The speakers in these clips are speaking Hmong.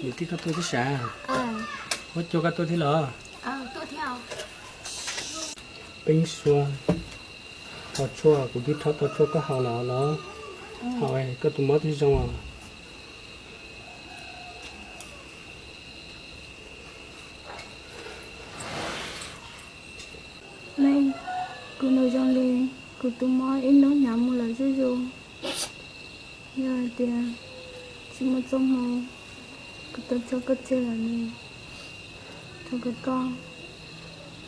Niam tij koj tuaj thiab sav? Huab cua koj tuaj thiab los? Peb Yeeb Suav, hos tshuaj kuv twb rhaub tau tshuaj koj haus los los? Haus, koj tus mob twb zoo os. Leej, kuv nus zoo li kuv tus mob ib hnub hnyav mus lawm zuj zus. Yog hais tias tsis muaj txoj hmoo, kuv tau tso koj tseg lawm ne. Thov kom koj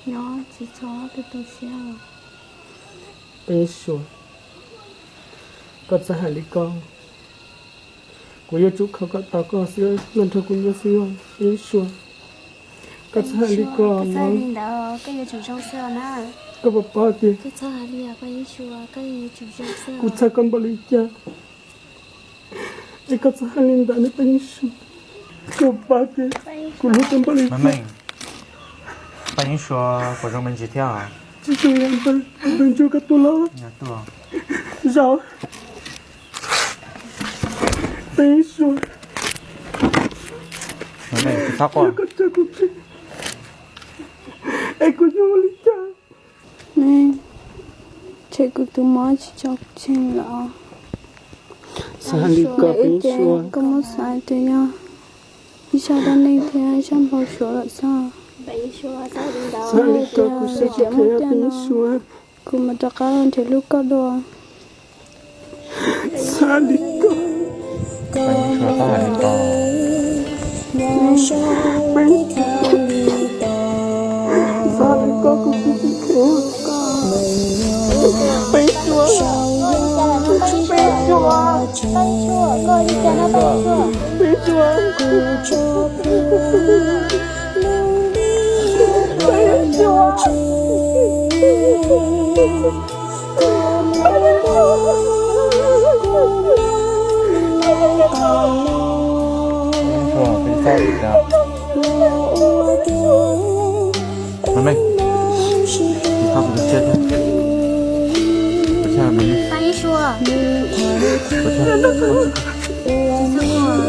nyob tsis txhob tu tu siab os. Peb Yeeb Suav, koj txhob hais li ko. Kuv yuav tsum kho kom tau koj xwb, nrog kuv nyob xwb os Peb Yeeb Suav. Koj txhob hais li ko. Koj puas paub tias kuv txhawj koj npaum li cas? Es koj txhob hais li ntawd ne Peb Yeeb Suav. Koj puas paub tias kuv hlub koj npaum li cas? Peb Yeeb Suav, puas zoo me ntsis thiab? Tsis zoo li ntawd, npawg Ntsuag koj tuaj los? Zaum. Peb Yeeb Suav, koj tso kuv tseg, es kuv yuav ua li cas? Tshem kuv tus mob tsis tso kuv tseg lawm. Txhob hais li ko Peb Yeeb Suav. Koj muab xav tias yog ib zaj dab neeg thiab ib zaj npau suav lawm xwb. Txhob hais li ko, kuv xav tias muaj tiag no kuv mam rov qab los nrhiav hlub koj dua. Txhob hais li ko. Peb Yeeb Suav, txhob hais li ko, kuv tsis tsim kheev. Peb Yeeb Suav, Peb Yeeb Suav, Peb Yeeb Suav, Peb Yeeb Suav.